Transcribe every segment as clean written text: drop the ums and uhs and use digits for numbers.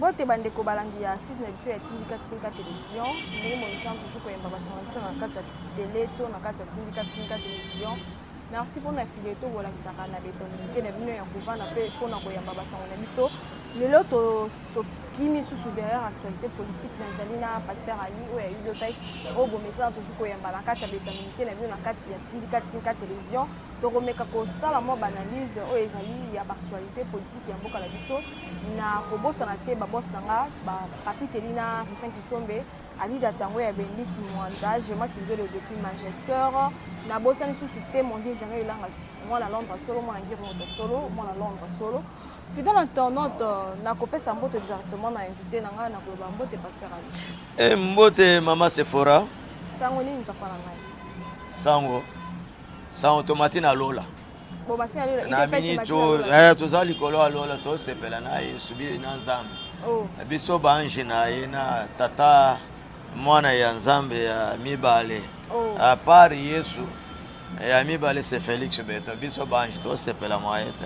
Mbote bandeko balandi ya assise na biso ya Tindika Tindika Television, ndenge momesana toujours koyamba basango biso na kati ya tele to na kati ya Tindika Tindika Television. Merci mpona fidélité bolakisaka na betonike na bino ya kovanda mpe mpona koyamba basango na biso. Lelo tokimi susu derrière actualité politique, nazali na pasteur Ali oyo ya UDPS, oyo bomesana toujours koyamba na kati ya betonike na bino na kati ya Tindika Tindika Television. Tokomeka kosala mwa baanalyse oyo ezali ya baactualité politique ya mboka na biso, na kobosana te babos na nga bapapi Keli na Rufin Kisombe, Alida Tango ya Benditi Mwanza, Jema Kindwele depuis Manchester. Nabosani susu te mon vieux Jean Elanga, mwana Londres solo, mwana Ngiri moto solo, mwana Londres solo. Fidèle internaute, nakopesa mbote directement na invité na ngai, nakoloba mbote pasteur Ali. E, mbote mama Sephora. Sango nini, papa na ngai? Sango, sango, tomati na lola. Bomati na lola? Na miniti oyo toza likolo ya lola, tosepela na Yesu na Nzambe. Oh. Biso baange na ye na Tata, mwana ya Nzambe ya mibale. Oh. À part Yesu, ya mibale c'est Félix Beto. Biso baange tosepela mwa ye te.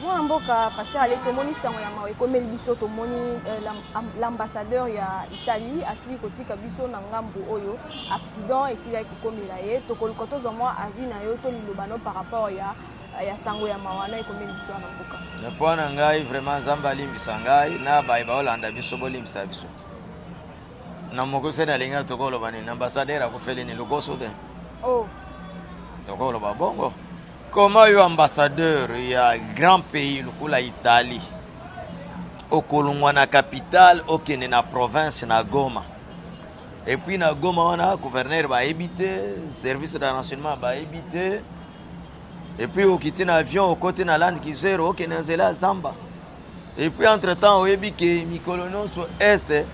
Mwana mboka pasteur Ale, tomoni sango ya mawa ekomeli biso. Tomoni l'ambassadeur ya Italie asili kotika biso na ngambu oyo, accident esilaki kokomela ye. Tokoluka tozwa mwa avis na yo to liloba no par rapport ya sango ya mawa na ekomeli biso wana mboka. Mpo na ngai vraiment, Nzambe alimbisa ngai na baye baolanda biso, bolimbisa biso na mokuse. Nalingi tokoloba nini? Ambassadeur akufeli ni lokoso te. Oh. Tokoloba bongo, comment yo ambassadeur ya grand pays lokola Italie okolongwa na capitale, okende na province na Goma, et puis na Goma wana gouverneur bayebi te, service de renseignement bayebi te, et puis okiti na avion, okoti na Land Cruiser, okende na nzela ya zamba, et puis entre temps oyebi ke mikolo nyonso este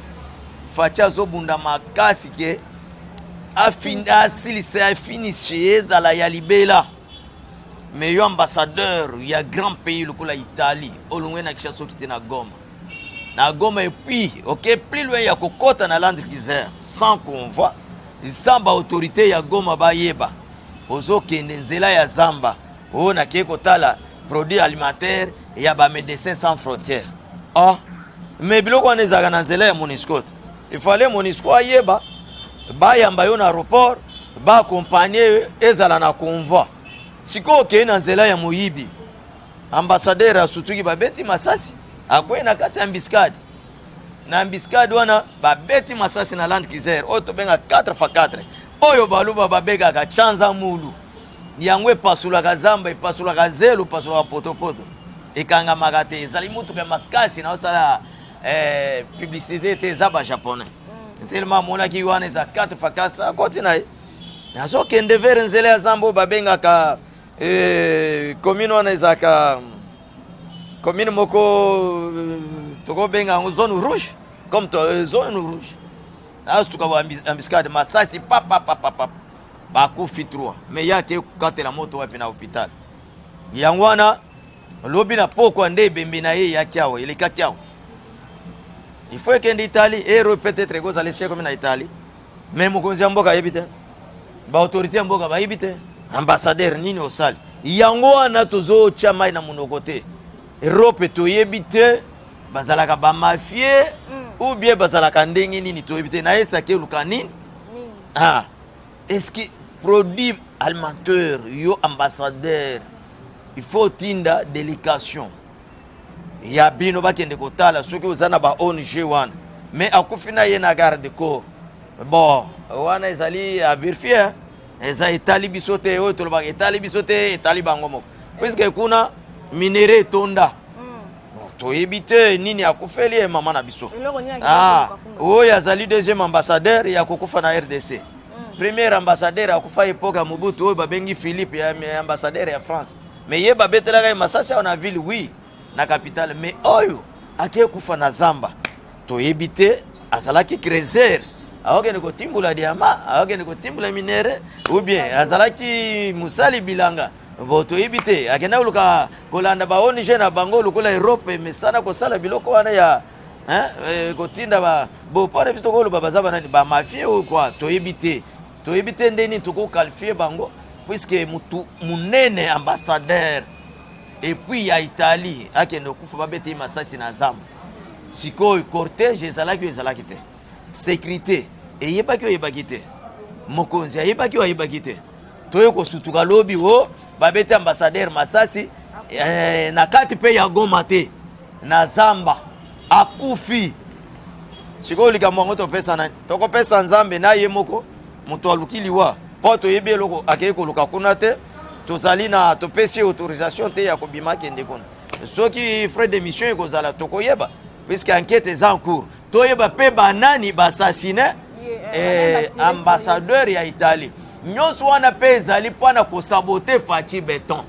Fatshi azobunda makasi ke asilisa, afinisi, ezala ya libela. Mais yo ambassadeur ya grand pays lokola Italie, olongwe na Kinshasa, okiti na Goma, na Goma, et puis oke plus loin ya kokɔta na Land Cruiser sans convoi, sans baautorité ya Goma bayeba, ozokende nzela ya zamba oyo nakei kotala produit alimentaire ya bamédecins sans frontières. Ah, mais biloko wana ezalaka na nzela ya MONUSCO te. Il fallait MONUSCO ayeba, bayamba yo na aéroport, baaccompagne, ezala na convoi. Sikoyo okei na nzela ya moyibi, ambassadeur asutuki, babeti masasi, akwei na kati ya embuscade. Na embuscade wana babeti masasi na Land Cruiser oyo tobenga 4 x 4, oyo baluba babengaka chanza mulu. Yango epasulaka zamba, epasulaka zelo, epasulaka potopoto, ekangamaka te. Ezali motuka ya makasi. Naosala publicité te, eza bajaponais. Tellement amonaki wana eza 4 x 4, akoti na ye, azokende vers nzela ya zamba oyo babengaka commune wana. Ezalaka commune moko tokobenga yango zone rouge, comme zone rouge. Asutuka embuscade, masasi papapapapa, bakufi 3. Mais ye ake kokatela moto wapi? Na hôpital. Yango wana lobi na pokwa nde ebembe na ye eyaki awa, elekaki awa. Il faut ekende Italie ero, peut-être ekozala esi ekomi na Italie. Mais mokonzi ya mboka ayebi te, baautorité ya mboka bayebi te. Ambassadeur nini osali? Yango wana tozotya mai na monoko te. Europe toyebi te, bazalaka bamafie ou bien bazalaka ndenge nini, toyebi te. Nayesaki eluka nini? Ah, est ce que produit alimentaire, yo ambassadeur, il faut otinda délégation ya bino bakende kotala soki oza na ba ONG wana? Mais akufi na ye na garde corps. Bon, wana ezali à vérifier, eza etali biso te. Oyo tolobaka etali biso te, etali bango moko, puisque kuna minerai etonda. Bon, toyebi te nini akufeli ye mama na biso. Ah, oyo azali deuxième ambassadeur ya kokufa na RDC. Premier ambassadeur akufa époque ya Mobutu, oyo babengi Philippe, ya ambassadeur ya France. Mais ye babetelaka ye masasi awa na ville, oui, na capitale. Mais oyo ake kufa na zamba, toyebi te azalaki creuseur, akokende kotimbula diamant, akokende kotimbula minerai, ou bien azalaki mosali bilanga. Bon, toyebi te. Akenda koluka kolanda ba ONG na bango lokola Europe emesana kosala biloko wana ya hein, kotinda ba bo. Mpona biso koloba baza banani, bamafie oyo quoi, toyebi te. Toyebi te nde nini tokoqualifie bango, puisque mutu munene, ambassadeur et puis ya Italie, akende kokufa, babeta ye masasi na zamba. Sikoyo cortège ezalaki oyo ezalaki te, sécurité eyebaki oyo eyebaki te, mokonzi ayebaki oyo ayebaki te. Toye kosutuka lobi o babeti ambassadeur masasi na kati mpe ya Goma te, na zamba, akufi. Sikoyo likambo yango topesa nani? Tokopesa Nzambe na ye moko moto aluki liwa, mpo toyebi eloko akei koluka kuna te. Tozali na topesi autorisation te ya kobima akende kuna. Soki frais de mission ekozala, tokoyeba, puisque enquête eza en cours. Toyeba mpe banani baassassine ambassadeur ya Italie. Nyonso wana mpe ezali mpona kosaboter Fatshi Béton.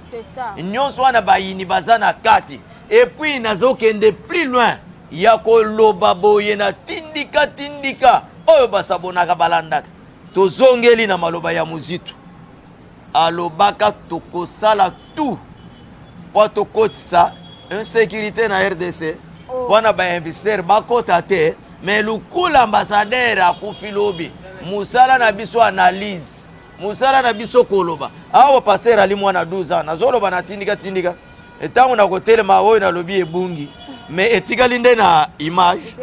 Nyonso wana bayini baza na kati. Et puis nazokende plus loin ya koloba boye na Tindika Tindika, oyo basabonaka balandaka. Tozongeli na maloba ya Mozitu, alobaka tokosala tout mpo tokotisa insécurité na RDC mpona bainvestisseur bakota te. Mais lukula ambassadeur akufi lobi, mosala na biso analyse, mosala na biso koloba awa. Pasteur Ali mwana 12 ans, nazoloba na Tindika Tindika. Ntango na kotelema oyo nalobi ebungi, mais etikali nde na image.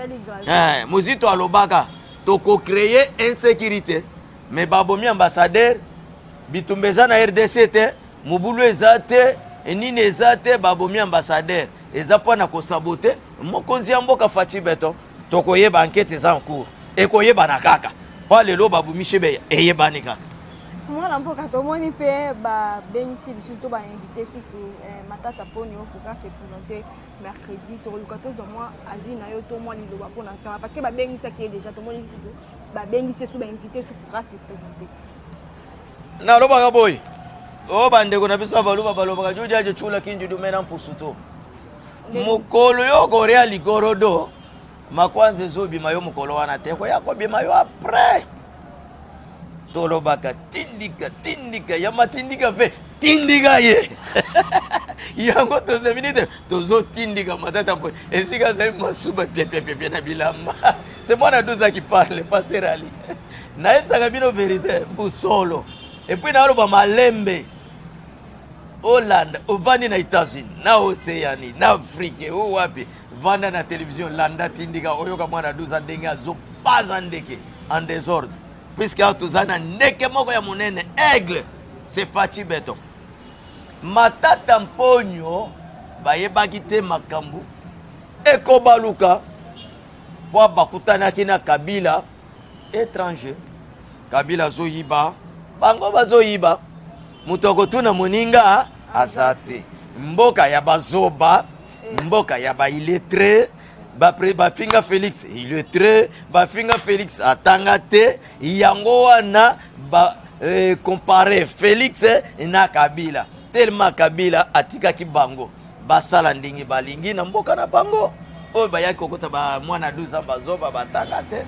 Mozito alobaka tokocréer insécurité, mais babomi ambassadeur, bitumba eza na RDC te, mobulu eza te, nini eza te. Babomi ambassadeur eza mpona kosaboter mokonzi ya mboka Fatshi Béton. Tokoyeba, enquête eza en cours, ekoyebana kaka mpo lelo babomi Chebeya, eyebani kaka. Mwana mboka, tomoni mpe babengisi lisusu to bainvite susu Matata Ponyo pour se présenter mercredi. Tokoluka tozwa mwa avis na yo to mwa liloba mpona faire, parce que babengisaki ye déjà. Tomoni lisusu babengisi su, bainvite su pour se présenter. Nalobaka boye, oyo bandeko na biso ya baluba balobaka: "Jujaje chula kinjudu mena mpusu." To mokolo yo korea ligorodo, makwanza ezobima yo mokolo wana te, koya kobima yo après. Tolobaka tindika tindika ya matindika ve tindika ye yango, tozemini te, tozotindika Matata mpo esika azali masuba piapiapiapia na bilamba. C'est mwana 12 qui parle, pasteur Ali. Nayebisaka bino vérité, busolo. Et puis naoloba malembe, olanda. Ovandi na États-Unis, na Océanie, na Afrique, o wapi, vanda na télévision, landa Tindika, oyoka mwana 12 ndenge azopaza ndeke en désordre, puisque awa toza na ndeke moko ya monene, aigle, c'est Fatshi Béton. Matata Mponyo bayebaki te makambo ekobaluka, mpo bakutanaki na Kabila étranger. Kabila azoyiba, bango bazoyiba, moto akotuna moninga aza te. Mboka ya bazoba, mboka ya baillettré. Bafinga Félix illettré, bafinga Félix atanga te. Yango wana ba compare Félix na Kabila, tellement Kabila atikaki bango basala ndenge balingi na mboka na bango. Oyo bayaki kokota bamwana 12 ans, bazoba, batanga te.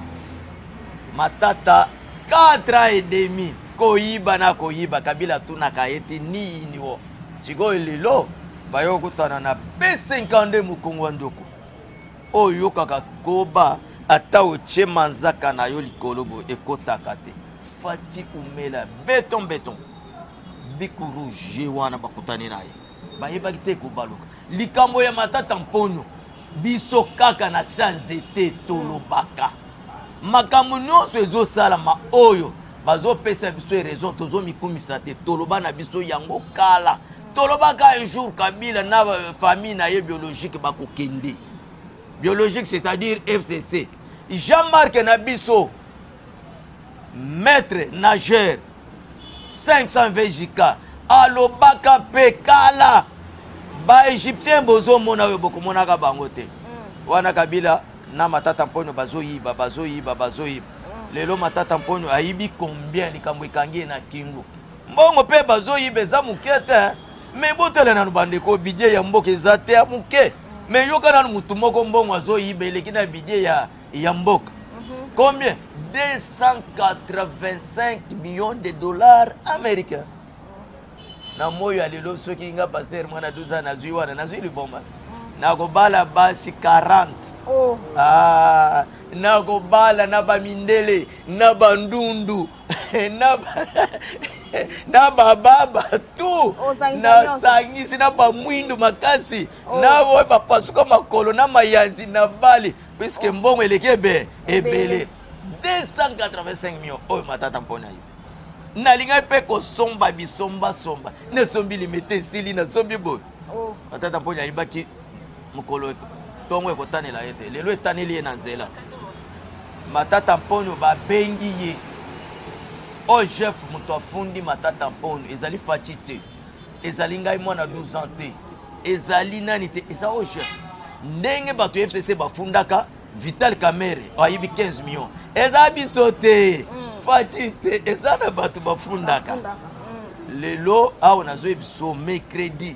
Matata 4 ans et demi koyiba na koyiba, Kabila atunaka ye te nini. O sikoyo lelo baye kokutana na B52, mokongo wa ndoko oyo oyokaka koba, ata otie manzaka na yo likolo boye ekotaka te. Fatshi umela béton béton biku rouge wana, bakutani na ye, bayebaki te kobaluka. Likambo ya Matata Mponyo, biso kaka na sa nzete tolobaka makambo nyonso ezosalama oyo bazopesa biso raison. Tozomikumisa te, toloba na biso yango kala. Tolobaka un jour Kabila na famille na ye biologique bakokende, biologique c'est-à-dire FCC. Jean-Marc na biso, maître nageur 500 VJK, alobaka mpe kala: baégyptien bozomona oyo, bokomonaka bango te. Wana Kabila na Matata Mponyo bazoyiba, bazoyiba, bazoyiba. Lelo Matata Mponyo ayibi combien? Likambo ekangi ye na kingo, mbongo mpe bazoyiba eza moke te. Mais botala nanu bandeko, budget ya mboka eza te ya moke, mais yoka nanu, motu moko mbongo azoyiba eleki na budget ya mboka. Combien? 285 millions de dollars américains. Na moyo ya lelo, soki nga pasteur mwana 12 ans nazwi wana, nazwi liboma, nakobala basi 40. Oh. Ah, nakobala na bamindele na bandundu. Na, na bababa tu nasangisi na bamwindu makasi oh. Na oyo bapasuka makolo na mayanzi na bali puiske oh. Mbongo eleki ebe ebele 285 millions oyo Matata mpona yo nalingaki mpe kosomba bisombasomba, nasombi limete esili, nasombi boye oh. Matata mponi ayibaki mokolo ntongo ekotanela ye te, lelo etaneli ye na nzela. Matata Mponyo babengi ye oyo chef, moto afundi Matata Mponyo ezali Fatshi te, ezali ngai mwana 12 ans te, ezali nani te, eza oyo chef. Ndenge bato ya FCC bafundaka Vital Kamerhe ayibi 15 millions, eza biso te, Fatshi te, eza na bato bafundaka. Lelo awa nazoyebi biso mercredi,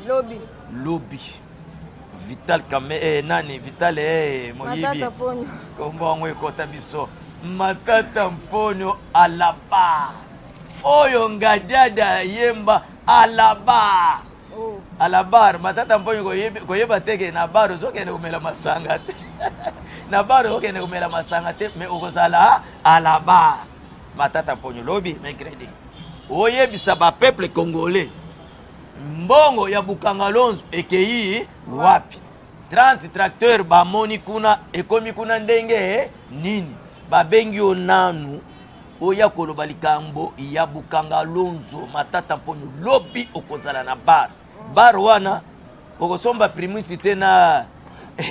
lobi. Lobi Vital Kame, eh, nani Vital, eh, moyibi kombo yango ekota biso Matata Mponyo alaba oyo ngadiada yemba alaba oh. Ala bar Matata Mponyo koyeba te ke na bar ozokende komela masanga te, na bar ozokende komela masanga te, mais okozala ala bar. Matata Mponyo lobi mercredi oyebisa bapeuple congolais mbongo ya Bukanga Lonzo ekei wapi, 30 tracteur bamoni kuna ekomi kuna ndenge nini. Babengi yo nanu oya koloba likambo ya Bukanga Lonzo. Matata Mponyo lobi okozala na bar, bar wana okosomba Primus te na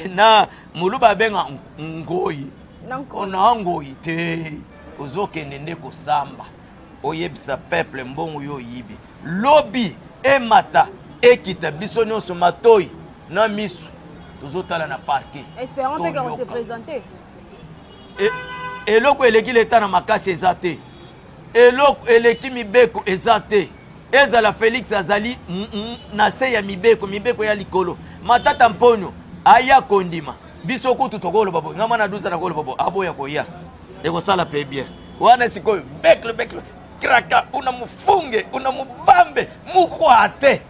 na moluba abenga ngoi na ngoi te, ozokende nde kosamba oyebisa peuple mbongo yo oyibi. Lobi emata ekita, biso nyonso matoi na miso tozotala na parquet. Espérons mpe se présenter. Eloko eleki leta na makasi eza te, eloko eleki mibeko eza te. Ezala Félix azali na se ya mibeko, mibeko ya likolo. Matata Mponyo aya kondima biso kutu tokoloba boye, nga mwana dusa nakoloba boye, aboya koya ekosala pe bien wana. Sikoyo bekle bekle kraka, una mufunge una mubambe mukwate.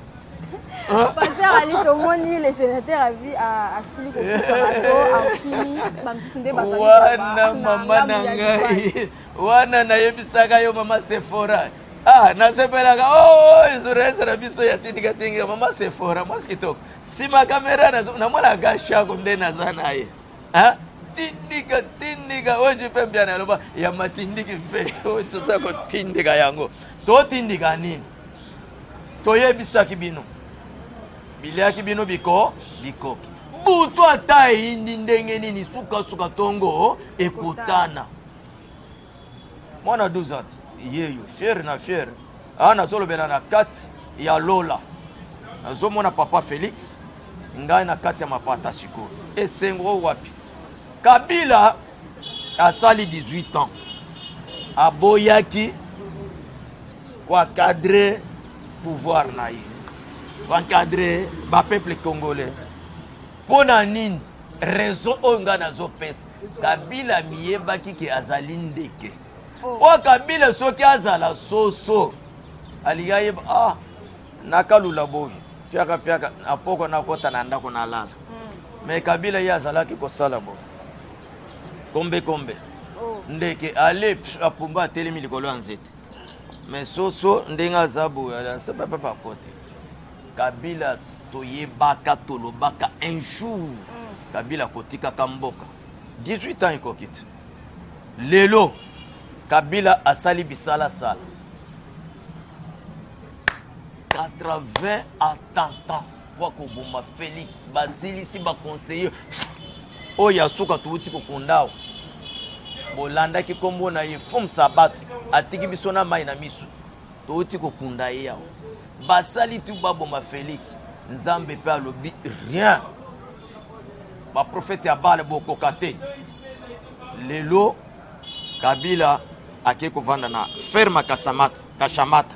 Pasteur Ali, tomoni le sénateur avi asili kopusa bato, akimi bamisusu nde bazali. Wana mama na ngai wana nayebisaka yo mama Sephora, ah, nasepelaka oh, journaliste na biso ya tindika tindika, mama Sephora mwasi kitoko nsima kamera, namonaka shako nde naza na ye. Tindika tindika oyo jipe mpiana aloba ya matindiki mpe oyo toza kotindika yango. Totindika nini? Toyebisaki bino, biliaki bino biko bikoki butu ata eyindi ndenge nini, sukasuka ntongo ekotana. Mwana 12 ans yeyo fiere na fiere awa nazolobela na kati ya lola, nazomona papa Félix ngai na kati ya mapata. Sikoyo esengo wapi? Kabila asali 18 ans, aboyaki koencadrer pouvoir na ye, koencadrer bapeuple congolais. Mpo na nini? Raison oyo ngai nazopesa, Kabila miyebaki ke azali ndeke oh. Po Kabila soki azala soso, alingi ayeba, ah, nakalula boye piaka piaka na poko nakota na ndako nalala. Mais Kabila ye azalaki kosala boye kombe kombe oh. Ndeke ale apumba atelemi likolo ya nzete, mais soso ndenge aza boye asepapapa kote. Kabila toyebaka, tolobaka un jour Kabila kotikaka mboka. 18 ans ekoki te. Lelo Kabila asali bisalasala 80 attentats po akoboma Félix, basilisi baconseiller oyo ya suka touti kokunda awa, bolandaki nkombo na ye Fum Sabat, atiki biso na mai na miso. Touti kokunda ye awa, basali tu baboma Félix. Nzambe mpe alobi rien, baprofete ya Bale bokoka te. Lelo Kabila ake kovanda na ferme Kasamata, Kashamata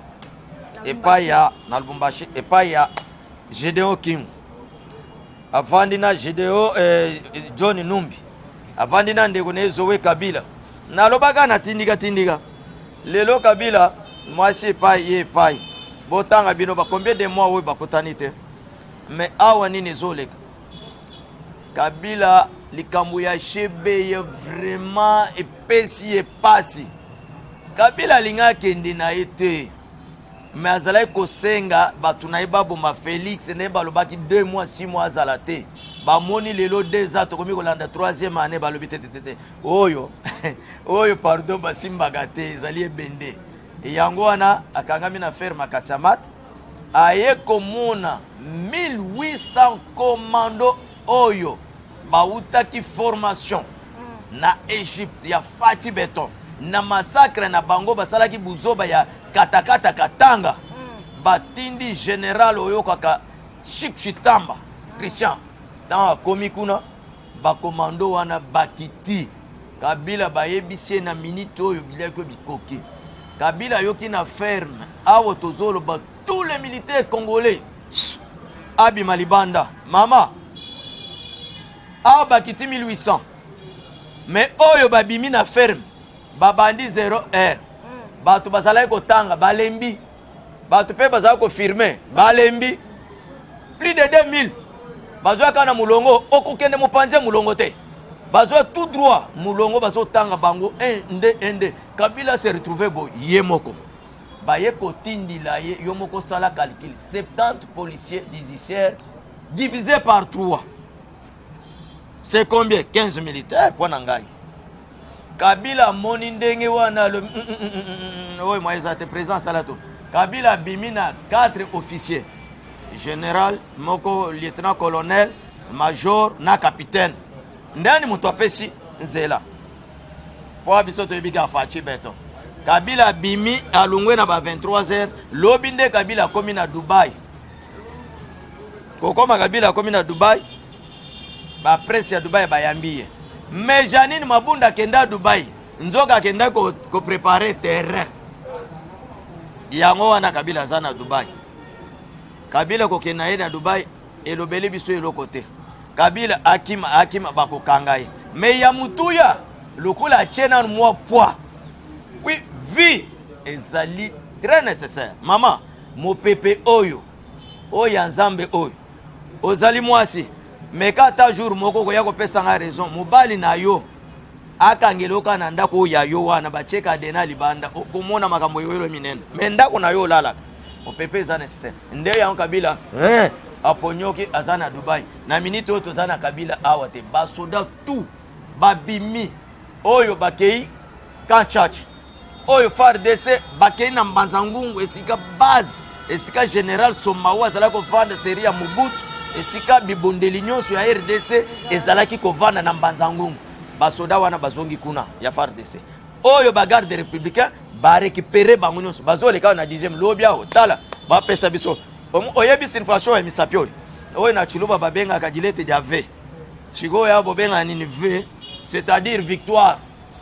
epai ya na Lubumbashi, epai ya Gédéon Kingu. Avandi na Gédéon, eh, John Numbi avandi na ndeko na ye Zoe Kabila. Nalobaka na tindika tindika, lelo Kabila mwasi epai ye epai botanga bino ba combien de mois oyo bakutani te. Mais awa nini ezoleka? Kabila likambo ya Shebeye vraiment epesi ye pasi. Kabila alingi akende na ye te, me azalaki kosenga bato na ye baboma Félix. Nde balobaki 2 mois, 6 mois azala te. Bamoni lelo 2 ans, tokomi kolanda 3e année, balobi te te te te, oyo oyo pardon, basimbaka te, ezali ebende. Yango wana akangami na ferme Kasamat, aye komona 1800 commando oyo bautaki formation na Egypte ya Fati Beton. Na massacre na bango basalaki buzoba ya katakata Katanga, batindi général oyokaka Chik Chitamba Christian. Ntango akomi kuna, bakomando wana bakiti. Kabila bayebisi ye na minute oyo biliaki oyo bikoki. Kabila ayoki na ferme awa, tozoloba, tous les militaires congolais abima libanda. Mama, awa bakiti 1800, mais oyo babimi na ferme babandi 0 heure. Bato bazalaki kotanga balembi, bato mpe bazalaki kofirme balembi. Plus de 2000 bazwaka na molongo, okokende mopanzi ya molongo te, bazwa tout droit molongo, bazotanga bango 1 2 1 2. Kabila se retrouve boye ye moko, baye kotindila ye. Yo moko osala calcul: 70 policiers judiciaires divisé par 3, c'est combien? 15 militaires. Mpo na ngai, Kabila amoni ndenge wana, alobi: "Oyo mwa eza te." Président asala to Kabila abimi na 4 officiers, général moko, lieutenant colonel, major na capitaine. Ndani moto apesi nzela mpo biso toyebi kaka Fatshi Béton. Kabila abimi, alongwe na ba 23 heures lobi. Nde Kabila akomi na Dubai. Kokoma Kabila akomi na Dubai, bapresse ya Dubai bayambi ye. Mais Janine Mabunda akenda Dubai, nzoka akenda koprépare terrain. Yango wana Kabila aza na Dubai. Kabila kokenda ye na Dubai elobeli biso eloko te. Kabila akima, akima, bakokanga ye. Mais ya mutuya, lokola atie nanu mwa poids, oui, vie ezali très nécessaire. Mama, mopepe oyo oyo ya Nzambe oyo, ozali mwasi, meka ata jour moko koya kopesa nga raison. Mobali na yo akangeli oka na ndako oyo ya yo wana, batieka dena libanda, okomona makambo ewelo minene. Me ndako na yo olalaka, mopepe eza nécessaire. Nde yango Kabila aponyoki, aza na Dubai. Na minute oyo toza na Kabila awa te, basoda tout babimi, oyo bakei camp Tshatshi, oyo FARDC bakei na Mbanza Ngungu, esika base, esika général Somao azalaki kovanda, série ya Mobutu, esika bibondeli nyonso ya RDC ezalaki kovanda na Mbanza Ngungu. Basoda wana bazongi kuna ya FARDC, oyo bagarde républicain barécupérer bango nyonso, bazoleka na 10e. Lobi awo, tala, bapesa biso. Oyebi signification ya misapi oyo? Oyo na Chiluba babengaka gilete dia V. Sikoyo ya bobengaka nini? V, c'est-à-dire victoire.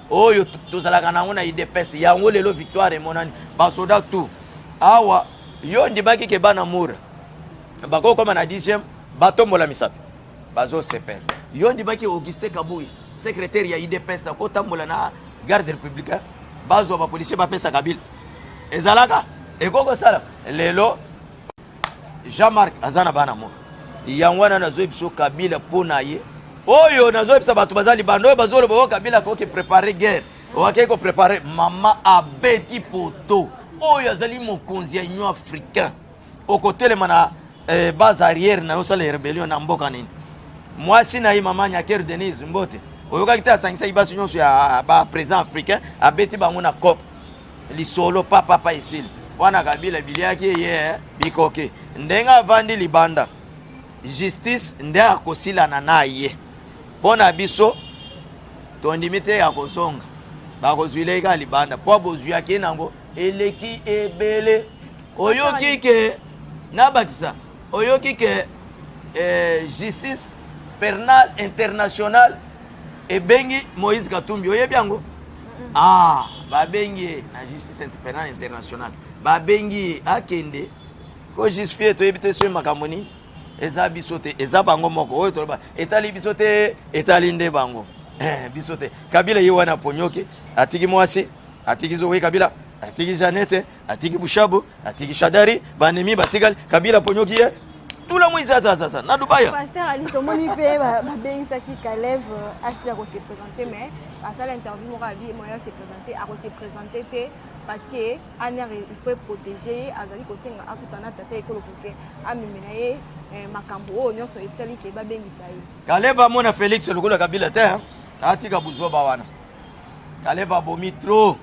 Oyo tozalaka nango na UDPS, yango lelo victoire emonani. Basoda tout awa, yo ndimaki ke bana mura bakokoma na 10e, batombola misapi, bazosepela. Yo ndimaki Augustin Kabuya, secrétaire ya UDPS, akotambola na garde républicain, bazwa bapolisier, bapesa Kabila? Ezalaka ekokosala. Lelo Jean-Marc aza na bana moko. Yango wana nazoyebi biso Kabila mpo na ye oyo, nazoyebisa bato baza libanda oyo bazoloba oyo Kabila akoki prépare guerre, okakei koprépare. Mama, abeti poto oyo azali mokonzi ya Union africain, okotelema na base arrière na yo, osala rébellion na mboka nini? Mwasi na ye, mama Nyakeru Denise, mbote. Oyokaki te asangisaki basi nyonso ya baprésident africain, abeti bango na cop lisolo papapa esili wana. Kabila biliaki ye bikoki ndenge avandi libanda, justice nde akosilana na ye. Mpo na biso tondimi te ya kozonga, bakozwila ye kaka libanda mpo bozwiyaki nango eleki ebele. Oyoki ke nabakisa, oyoki ke justice pénale internationale ebengi Moïse Katumbi, oyebi yango? Ah, babengi ye na justice pénale internationale, babengi ye akende kojustifie. Toyebi te soki makambo nini. Eza biso te, eza bango moko. Oyo toloba etali biso te, etali nde bango, biso te. Kabila ye wana aponyoki, atiki mwasi, atiki Zoe Kabila, atiki Janete, atiki Bushabu, atiki Shadari, banemi batikali. Kabila aponyoki ye. Tula mwizazazaza na Dubai. Pasteur Ali, tomoni mpe babengisaki Kalev euh, asila ko se présenter, mais asala interview moko abi moyen se présenter, ako se présenter te parce que ANR il faut protéger ye, azali kosenga akutana tata ekolo pour que amemela ye eh, makambo oyo nyonso esali ke babengisa ye. Kalev amona Felix lokola Kabila te, atika buzoba wana. Kalev abomi trop.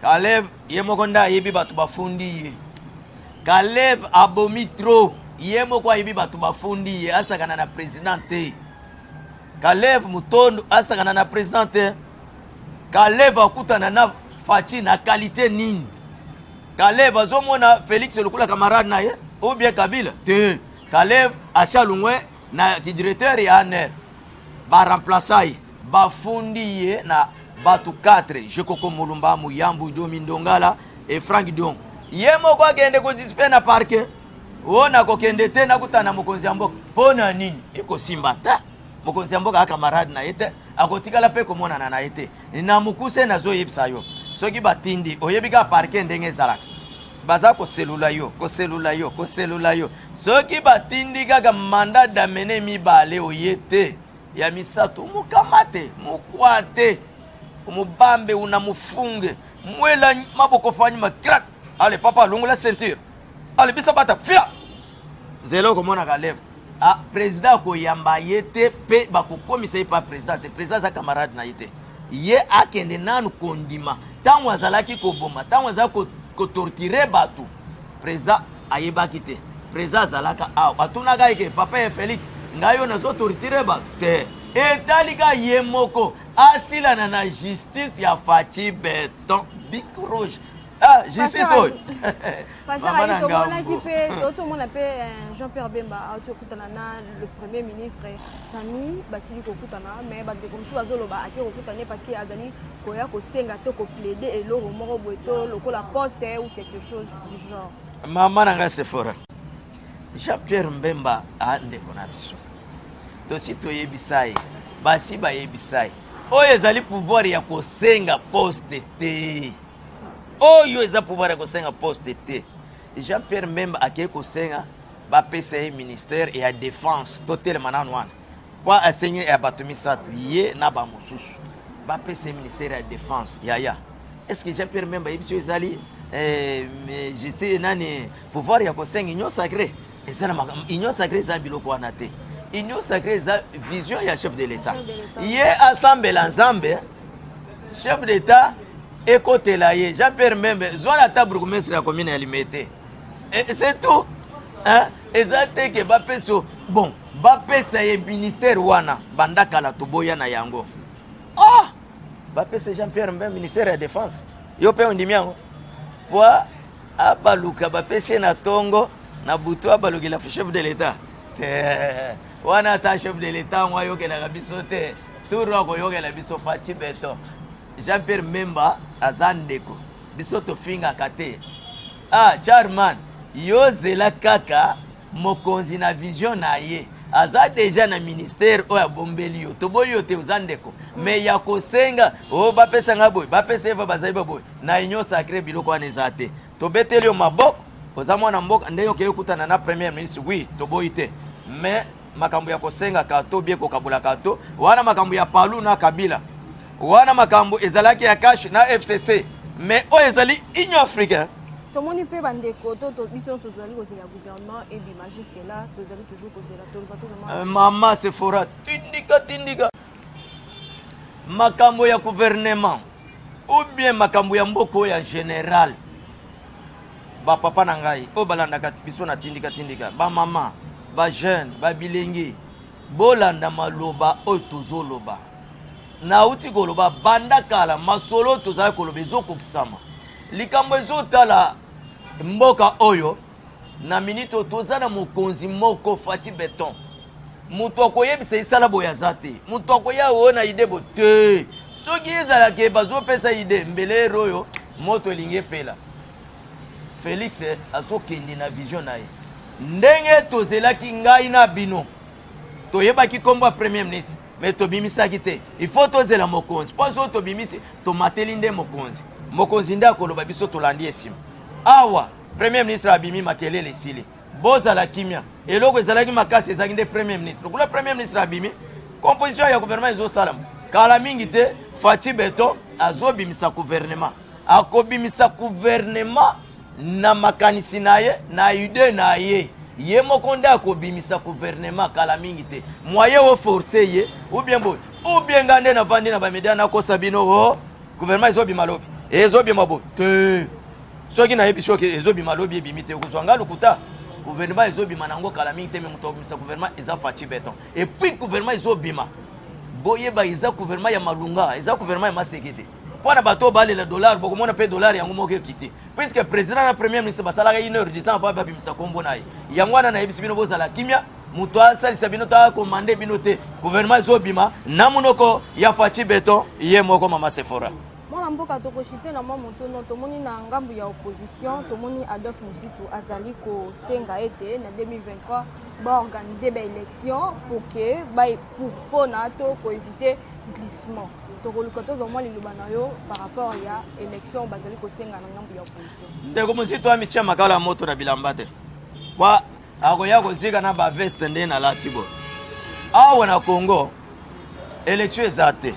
Kalev ye moko nde ayebi bato bafundi ye. Kalev abomi trop, ye moko ayebi bato bafundi ye, asakana na president te. Kalev Mutondo asakana na president te. Kalev akutana na Fatshi na qualité nini? Kalev azomona Felix lokola camarade na ye ou bien Kabila te. Kalev asi alongwe na ki directeur ya ANR, ba remplaça ye, bafundi ye na bato 4, Jekoko Mulumba, Muyambu Domi Ndongala et Frank Diongo. Ye moko akende kozispe na parquet, oyo nakokende te, nakutana na mokonzi ya mboka. Mpo na nini? Ekosimba te. Mokonzi ya mboka camarade na ye te, akotikala mpe komonana na ye te. Na mokuse nazoyebisa yo, soki batindi, oyebi kaka parquet ndenge ezalaka, baza koselula yo, koselula yo, koselula yo. Soki batindi kaka mandat d'amener mibale, oye te, ya misato mukamate, mukwate, mubambe, una mufunge mwela maboko fanyuma crack, ale papa longola ceinture, ale bisa bata fia zela, okomona Kalev. Ah, président akoyamba ye te mpe bakokomisa ye pa président te. Président aza camarade na ye te. Ye akende nanu kondima ntango azalaki koboma, ntango azalaki kotorturer bato, président ayebaki te. Président azalaka awa, atunaka ye ke papa ya Félix, ngai oyo nazotorturer bato te. Etali ka ye moko asilana na justice ya Fatshi Béton, bic rouge. Ah, justice oyo. Mama na tomonaki mpe, totomona mpe Jean-Pierre Bemba auti kokutana na le premier ministre Sami. Basili kokutana, mais bandeko mosusu bazoloba ake kokutana parce que azali koya kosenga to koplaider eloko moko boye to lokola poste ou quelque chose du genre. Mama na ngai Sephora, Jean-Pierre Mbemba a ndeko na biso, tosi toyebisa ye, basi bayebisa ye, oyo ezali pouvoir ya kosenga poste te. Oyo eza pouvoir ya kosenga poste te. Jean Pierre Mbemba akei kosenga bapesa ye ministère ya défense. Totelema nanu wana, po asengi ya bato misato, ye na bamosusu, bapesa ye ministère ya défense. Yaya, est ce que Jean Pierre Mbemba yebi so ezali justice nani, pouvoir ya kosenga Union sacrée? Eza na Union sacrée, eza biloko wana te. Union sacrée eza vision ya chef de l'État. Ye asambela Nzambe, chef d'État ekotela ye. Jean Pierre Mbembe, zwana ata bourgmestre ya commune ya Limete, c'est tout, hein? Eza te ke bapesa, bon, bapesa ye ministère wana. Banda kala toboya na yango. Ah, bapesa Jean Pierre Mbembe ministère ya défense, yo mpe ondimi yango po abaluka, bapesi ye na ntongo, na butu abalukela chef de l'État te. Wana ata chef de l'État yango ayokelaka biso te, tour akoyokela biso Fatshi Béton. Jean Pierre Mbemba aza ndeko biso, tofingaka te. Ah, chairman, yo zela kaka mokonzi na vision na ye. Aza déjà na ministère oyo abombeli yo. Toboyi yo te, oza ndeko, mais ya kosenga oyo bapesanga boye, bapesa eva, bazali baboye na Union sacrée, biloko wana eza te. Tobeteli yo maboko, oza mwana mboka. Ndenge okei okutana na premier ministre, oui, toboyi te, mais makambo ya kosengaka to bie kokabolaka to wana, makambo ya Palu na Kabila wana, makambo ezalaki ya CACH na FCC, mais oyo ezali Union africaine. Tomoni mpe bandeko to biso nyonso tozali kozela gouvernement ebima. Jusque là tozali toujours kozela, toloba to Mama Sephora, tindika tindika, makambo ya gouvernement ou bien makambo ya mboka oyo ya général, bapapa na ngai oyo balandaka biso na tindika tindika, bamama, bajeune, babilenge, bolanda maloba oyo tozoloba. Nauti koloba banda kala, masolo tozali koloba ezokokisama. Likambo ezotala mboka oyo na minute oyo, toza na mokonzi moko, Fatshi Béton. Moto akoyebisa esala boye aza te. Moto akoya oyo na idée bo te. Soki ezalaka bazopesa idée, mbele ere oyo moto elingi epela. Félix azokende na vision na ye. Ndenge tozelaki, ngai na bino toyebaki nkombo ya premier ministre, mais tobimisaki te. Il faut tozela mokonzi, mpo soki tobimisi, tomateli nde mokonzi. Mokonzi nde akoloba, biso tolandi ye nsima. Awa premier ministre abimi, makelele esili. Bozala kimia. Eloko ezalaki makasi ezalaki nde premier ministre. Lokola premier ministre abimi, composition ya gouvernement ezosalama. Kala mingi te, Fatshi Beton azobimisa gouvernement. Akobimisa gouvernement na makanisi na ye, na idee na ye. Ye moko nde akobimisa gouvernement kala mingi te. Moyen o forcer ye ou bien boye. Ou bien nga nde navandi na ba media nakosa bino o gouvernement ezobima lobi. Ezobima boye. Te. Soki nayebi soki ezobima lobi ebimi te, okozwa nga lokuta. Gouvernement ezobima nango kala mingi te, mais moto akobimisa gouvernement eza Fatshi Beton. Et puis gouvernement ezobima, boyeba eza gouvernement ya malunga, eza gouvernement ya maseke te. Mpo na bato oyo balela dollar, bokomona mpe dollar yango moko ekiti, puisque président na premier ministre basalaka une heure du temps avant babimisa kombo na ye. Yango wana nayebisi bino bozala kimia, moto asalisa bino to akomande bino te. Gouvernement ezobima na monoko ya Fatshi Beton ye moko, mama Sephora. Mwana mboka, tokoshite na mwa motono. Tomoni na ngambu ya opposition, tomoni Adolphe Muzito azali kosenga ete na 2023 baorganize baélection pour que mpona to koéviter glissement. Tokoluka tozwa mwa liloba na yo par rapport ya élection bazali kosenga na ngambu ya opposition. Ndeko Muzito amitia makala ya moto na bilamba te, po akoya kozika na baveste nde nalati boye. Awa na Congo élection eza te.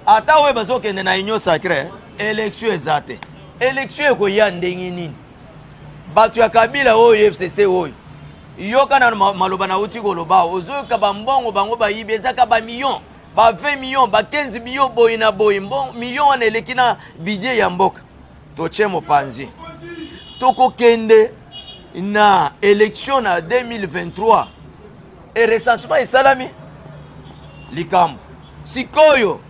Ata oyo bazokende na Union sacrée, élection eza te. Élection ekoya ndenge nini? Bato ya Kabila oyo, FCC oyo, yoka na maloba nauti koloba. Ozoyoka bambongo bango bayibi, ezaka bamillion, ba 20 millions, ba 15 millions, boye na boye. Million wana eleki na budget ya mboka. Totie mopanzi, tokokende na élection na 2023 e recensement esalami. Likambo sikoyo,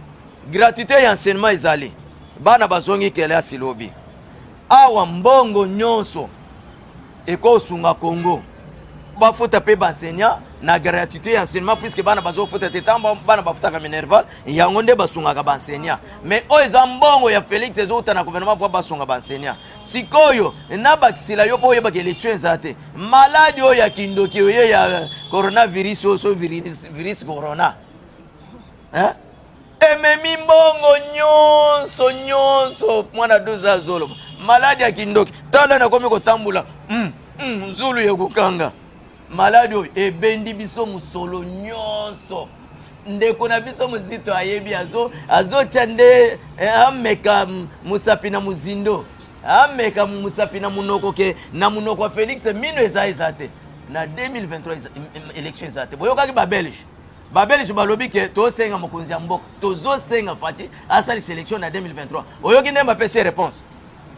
gratuité ya enseignement ezali, bana bazongi kelasi lobi. Awa mbongo nyonso ekosunga Congo, bafuta mpe baenseignant na gratuité ya enseignement, puisque bana bazofuta te. Ntango bana bafutaka minerval, yango nde basungaka baenseignant. Mais oyo eza mbongo ya Félix, ezouta na gouvernement mpo basunga baenseignant. Sikoyo nabakisila yo mpo oyebaka, élection eza te. Maladi oyo ya kindoki oye ya coronavirus, oyo so virus corona, hein? Ememi mbongo nyonso nyonso. Mwana 12 azoloba maladi ya kindoki. Tala, nakomi kotambola nzulu ya kokanga. Maladi oyo ebendi biso mosolo nyonso. Ndeko na biso Mozito ayebi, azotya nde ameka mosapi na mozindo, ameka mosapi na monoko ke na monoko ya Félix mino eza te. Na 2023 élection eza te. Boyokaki Babelge. Babelge balobi ke tosenga mokonzi ya mboka, tozosenga Fatshi asalisa élection na 2023. Oyoki nde bapesi réponse.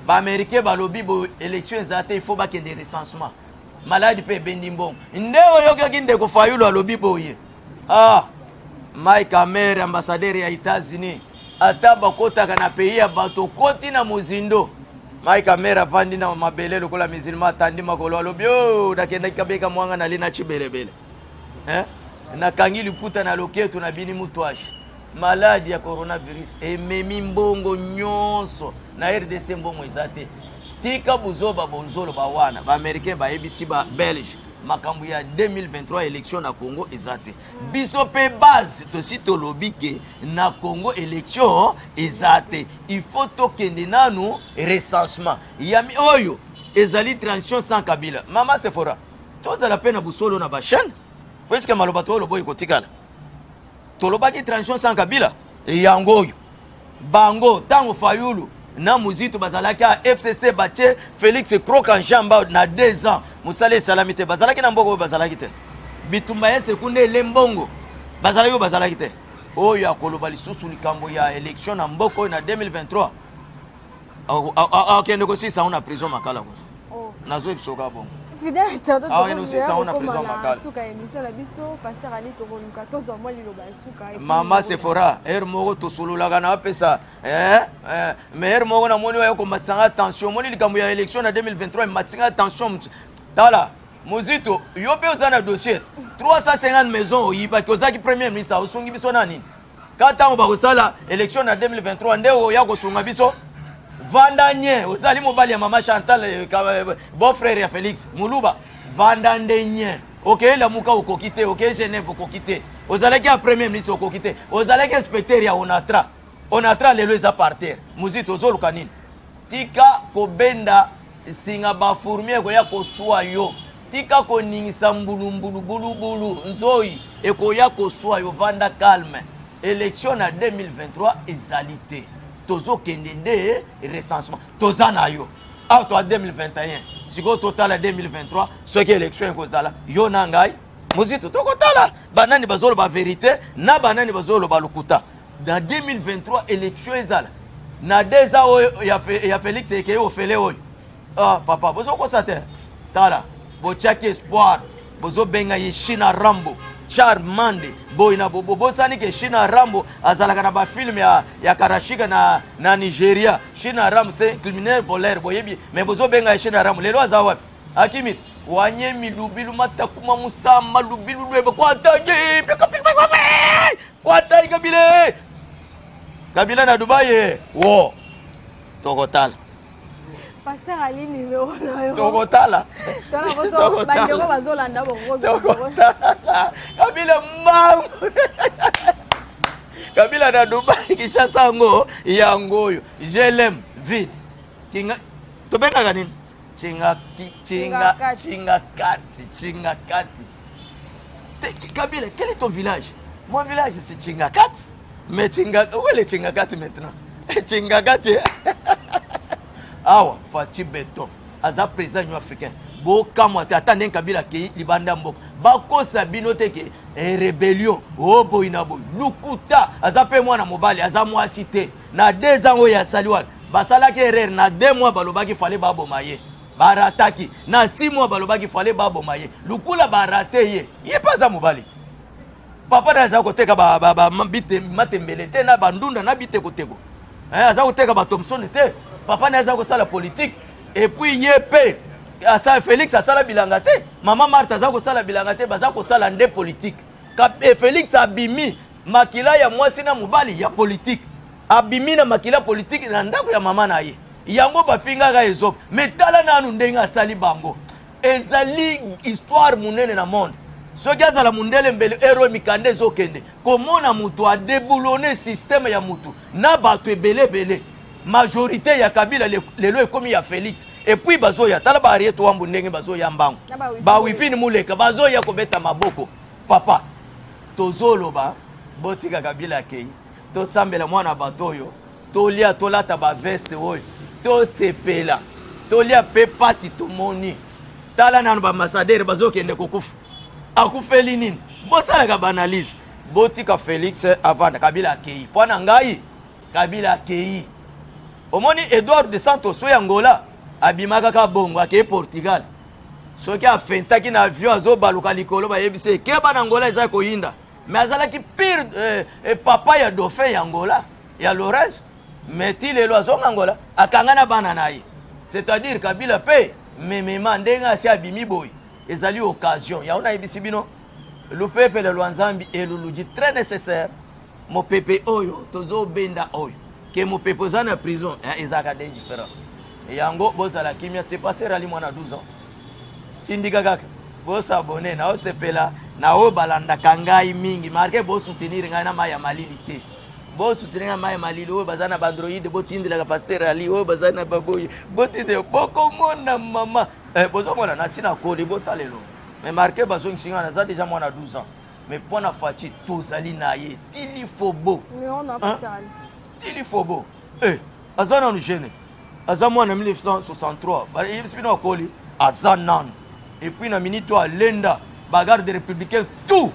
Baaméricain balobi bo élection eza te, il faut bakende recensement. Maladi mpe ebendi mbongo. Nde oyokaki ndeko Fayulu alobi boye: ah, Mike Hammer, ambassadeur ya États-Unis, ata bakotaka na pays ya bato, okoti na mozindo. Mike Hammer avandi na mabele lokola musulman, atandi makolo, alobi: o nakendaki kabeka mwanga nali na cibelebele, eh? Nakangi liputa na loketo na bini mutwashi. Maladi ya coronavirus ememi mbongo nyonso na RDC, mbongo eza te. Tika buzoba bozoloba wana. Baaméricain bayebisi Babelge makambo ya 2023 élection na Congo eza te. Biso mpe base tosi tolobi ke na Congo élection eza te, il faut tokende nanu recensement yami. Oyo ezali transition sans Kabila. Mama Sephora, tozala mpe na busolo na bachaîne, puisque maloba toyoloba oyo kotikala. Tolobaki transition sans Kabila, yango oyo. Bango ntango Fayulu na Muzitu bazalaki ya FCC, batie Félix croc-en-jambe na 2 ans, mosala esalami te. Bazalaki na mboka oyo, bazalaki te. Bitumba ya sekunde ele mbongo, bazalaki oyo, bazalaki te. Oyo akoloba lisusu likambo ya élection na mboka oyo na 2023, akende kosilisa yango na prison Makala. Koso nazoyebisoka bongo. Fidèle Ah, osisa ngo na prison Makala. Suka émission na biso, pasteur Ali, tokoluka tozwa mwa liloba ya suka. Mama Sephora, heure moko tosololaka na apesa, mais heure moko namoni oyo komatisanga tension. Omoni likambo ya élection na 2023 ematisanga tension. Tala, Mozito, yo mpe oza na dossier 350 maison oyibaki, ozalaki premier ministre, osungi biso na nini? Ka ntango bakosala élection na 2023 nde oya kosunga biso? Vanda nye, ozali mobali ya mama Chantal, beau frère ya Félix Moluba. Vanda nde nye. Okei Lamuka, okoki te. Okei Genève, okoki te. Ozalaki ya premier ministre, okoki te. Ozalaki inspecteur ya Onatra. Onatra lelo eza par terre. Mozito, ozoluka nini? Tika kobenda singa, bafourmi ekoya koswa yo. Tika koningisa mbulumbulu bulubulu nzoi ekoya koswa yo vanda calme. Election na 2023 ezali te. Tozokende nde recensement. Toza na yo. Awa toa 2021. Sikoyo totala 2023 soki election ekozala yo na ngai Muzito tokotala banani bazoloba verite na banani bazoloba lokuta. Na 2023 election ezala na deux ans oyo ya, ya Felix ekei ofele oyo. Ah papa bozokosa te. Tala botiaki espoir bozobenga ye Shina Rambo Charmande boye na bobo bosani ke Shina Rambo azalaka na bafilme ya, ya Karashika na, na Nigeria. Shina Rambo c'est criminel voleur boyebi mais bozobenga ye Shina Rambo lelo aza wapi? Akimi wanyemi lubilu matakuma musamba lubilu lwebe kwatangi kwatangi kabile kabila na Dubai wo tokotala Pasteur Ali numéro na yo. Tokotala. Bandeko bazolanda Tokotala. Kabila mbangu. Kabila na Dubai Kinshasa yango yango oyo. Je l'aime vide. Kinga tobengaka nini? Chinga chinga chinga kati chinga kati. Kabila, quel est ton village? Mon village c'est Chingakati. Mais Chinga où est le Chingakati maintenant? Chingakati. Awa Fatshi Beton aza président union africain. Bokamwa te ata ndenge Kabila akei libanda mboka. Bakosa bino te ke eh, rébellion o oh, boyi na boyi. Lukuta aza pe mwana mobali aza mwasi te. Na deux ans oyo asali wana basalaki erreur na deux mois balobaki fallait baboma ye. Barataki na six mois balobaki fallait baboma ye. Lukula barate ye. Ye pe aza mobali. Papa na aza koteka ba, ba, ba, bite, matembele te na bandunda na bitekoteko eh, aza koteka ba Thomson te. Papa na aza kosala politique et puis ye pe asa Felix asala bilanga te. Mama Marthe aza kosala bilanga te, baza kosala nde politique. E Felix abimi makila ya mwasi na mobali ya politique. Abimi na makila politique na ndako ya mama na ye. Yango bafingaka ezope. Mais tala nanu ndenge asali bango. Ezali histoire munene na monde. Soki azala mundele mbele ero mikanda ezokende komona mutu a deboulonner système ya mutu na bato ebele ebele. Majorité ya Kabila lelo ekomi ya Felix. Et puis bazoya tala ba Harriet Wambu ndenge bazoya mbango. Ba Wivine Muleka bazoya kobeta maboko. Papa tozoloba botika Kabila akei. Tosambela mwana bato oyo tolia tolata ba veste oyo tosepela tolia pe pasi tomoni tala nanu ba ambassadeur bazokende kokufa akufeli nini bosalaka ba analyse botika Felix avanda Kabila akei mpo na ngai Kabila akei omoni Edouard de Santos oyo Angola abimaka kaka bongo akei Portugal soki afentaki na avion azobaluka likolo bayebisi ye keba na Angola eza koyinda mais azalaki pire eh, eh, papa ya dauphin ya Angola ya Lorenzo mais ti lelo azonga Angola akanga na bana na ye c'est-à-dire Kabila pe memema ndenge asi abimi boye ezali occasion yango nayebisi bino lupepele lwa Nzambi eluluji très nécessaire mopepe oyo tozobenda oyo ke mopepe oza na prison eh, ezalaka de différent yango bozala kimia c'est passé rali mwana 12 ans tindika kaka bosabone na osepela na oyo balandaka ngai mingi marke bosoutenir ngai na mai ya malili te bosoutenir ngai mai ya malili oyo baza na baandroide botindelaka paster ali oyo baza na baboye botindela bokomona mama eh, bozomona nasi nakoli botalelo mais marke bazongisi ngai naza deja mwana 12 ans mais mpo na Fatshi tozali na ye tili fobo tili fobo eh, aza nanu jeune aza mwana 1963 bayebisi bino akoli aza nanu et puis na minute oyo alenda bagarde républicain tout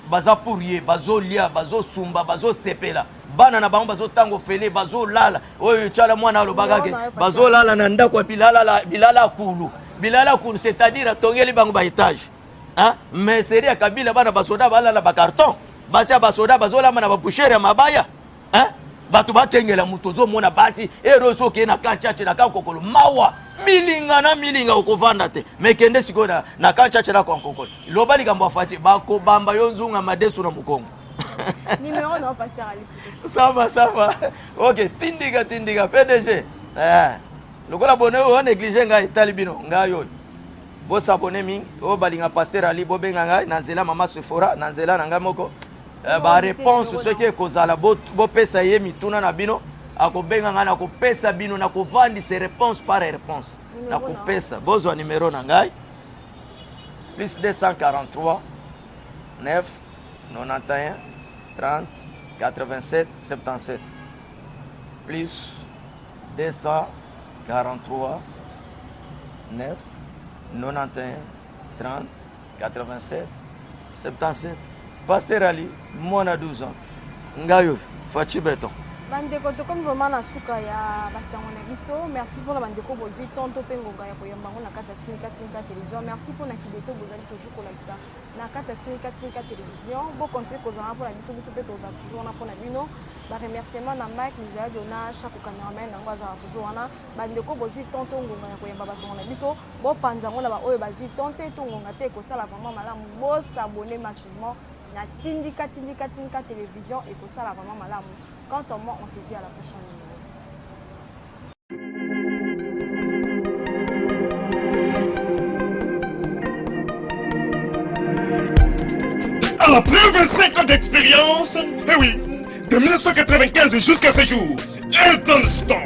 baza pour ye bazolia bazosumba bazosepela bana na bango bazotanga ofele bazolala oyo tyala mwana alobaka ke bazolala na ndako ya bilala bilala kulu bilala kulu c'est-à-dire atongeli bango baetage Hein? Mais serie ya Kabila bana basoda balala ba carton. Basi ya basoda bazolamba na ba boucher ya mabaya. Hein? Bato bakengela moto ozomona basi ero soki okei na kanchache na kankokolo mawa milinga na milinga okovanda te me kende sikoyo na, na kanchache na kankokolo loba likambo ya Fatshi bakobamba yo nzunga madesu na mokongo Numéro non, Pasteur Ali. Ça va, ça va. Ok, tindika, tindika, PDG. Eh. Lokola bone oyo néglige ngai etali bino ngai oyo. Bo s'abonner mingi oyo balinga pasteur Ali bobenga ngai na nzela mama Sephora na nzela na ngai moko eh, ba réponse soki ekozala bopesa ye mituna na bino akobenga ngai nakopesa bino nakovandisa réponse par réponse nakopesa bozwa numero na ngai. Plus 243 9 91 30 87 77. Plus 243 9 91 30 87 77. Pasteur Ali, mwana 12 ans. Ngai oyo, Fatshi Beton. Bandeko, tokomi vraiment na suka ya basango na biso. Merci mpona bandeko bozwi temps to mpe ngonga ya koyamba yango na kati ya Tindika Tindika Télévision. Merci mpona fidélité bozali toujours kolakisa na kati ya Tindika Tindika Télévision. Bocontinue kozala mpona biso, biso mpe tozala toujours wana mpona bino. Baremerciement na Mike Mizalado na chaque cameraman yango azala toujours wana. Bandeko bozwi temps to ngonga ya koyamba basango na biso, bopanza yango na baoyo bazwi temps te to ngonga te, ekosala vraiment malamu. Bosabonner massivement na Tindika Tindika Tindika Télévision, ekosala vraiment malamu. Quant à moi, on se dit à la prochaine numéro. Après 25 ans d'expérience, eh oui, de 1995 jusqu'à ce jour, Elton Store,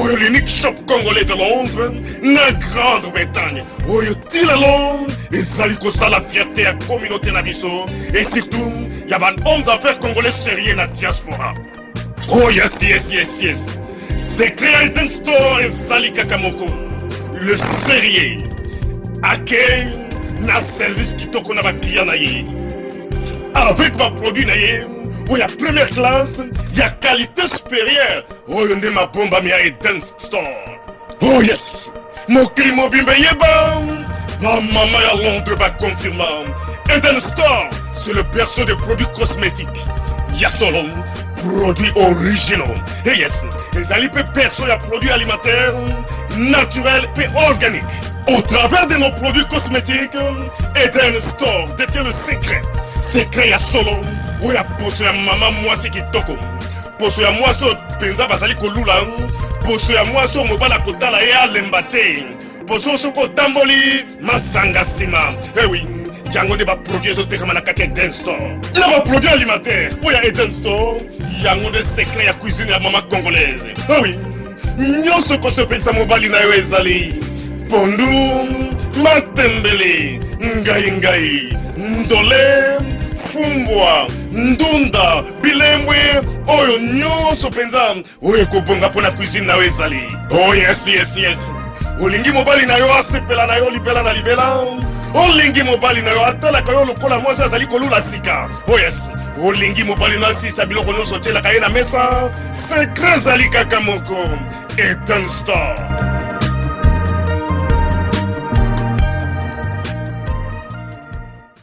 oyo l'unique shop congolais de Londres, na Grande-Bretagne, oyo ti lelo ezali kosala fierté ya communauté na biso et surtout ya ba homme d'affaires congolais sérieux na diaspora. Oh yes, yes, yes, yes. Secret ya Elton Store ezali kaka moko. Le sérieux. Accueil na service kitoko na baclient na ye. Avec baproduit na ye oyo ya première classe, ya qualité supérieure, oyo nde mabombami ya Eden Store. Oh yes, mokili mobimba eyeba, bamama ya Londres baconfirma, Eden Store, c'est le berceau des produits cosmétiques ya solo, produits originaux. Et yes, ezali mpe berceau ya produits alimentaires naturels mpe organiques. Au travers de nos produits cosmétiques, Eden Store détient le secret, secret ya solo oyo ya poso ya mama mwasi kitoko, poso ya mwasi oyo mpenza bazali kolula, poso ya mwasi oyo mobali akotala ye alemba te, poso oyo soki otamboli masanga nsima. Ewi, yango nde baproduit ezotekama na kati ya Eden Store na baproduit alimentaire oyo ya Eden Store. Yango nde secret ya cuisine ya mama congolaise. Ewi, nyonso kosepelisa mobali na yo ezali pondu, matembele, ngai ngai, ndole, fumbwa, ndunda, bilembwe, oyo nyonso mpenza oyo ekobonga mpo na cuisine na yo ezali. Oh yes, yes, yes. Olingi mobali na yo asepela na yo libela na libela, olingi mobali na yo atalaka yo lokola mwasi azali kolula sika. Oh yes, olingi mobali na asilisa biloko nyonso otielaka ye na mesa. Secret ezali kaka moko, Eden Store.